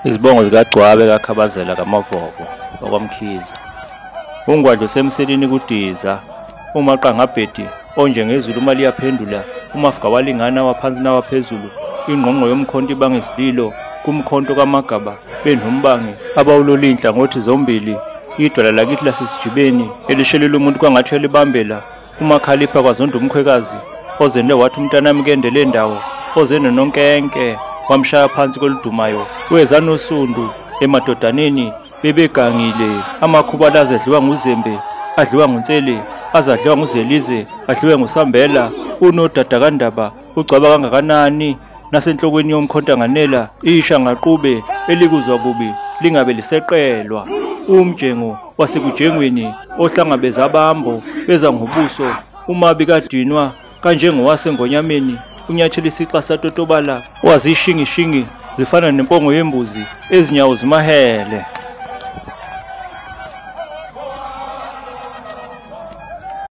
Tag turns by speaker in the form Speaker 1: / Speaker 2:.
Speaker 1: Izibongo zikaGcwabe kaKhabazela kaMavovo wakwaMkhize. Ungwadlo semselini kuDiza, uMaqangabhedi onjengezulu uma liyaphendula, uMafuka walingana waphansi nawaphezulu, ingqongqo yomkhonto ibanga izililo kumkhonto kaMagaba benombangi abawulola inhlangothi zombili, idwala lakithi lasesijibeni elishelela umuntu kwangathi uyalibambela, uMakhalipha kwaZonda umkhwekazi ozende wathi umntanami kendele ndawo, oze nononkenke wamshaya phansi koludumayo, weza nosundu emadodaneni bebegangile, amakhubalo azedliwa nguZembe, adliwa nguNsele, azadliwa nguZelize, adliwe nguSambela, unodada kaNdaba ugcwaba kangakanani nasenhlokweni yomkhontanganela, isha ngaqube elikuzwa kubi lingabe liseqelwa, umjengo wasekujengweni ohlangabeza abambo beza ngobuso, umabi kadinwa kanjengowasengonyameni, unyathela isixa satotobala, wazishingishingi zifana nempongo yembuzi, ezinyawo zimahele.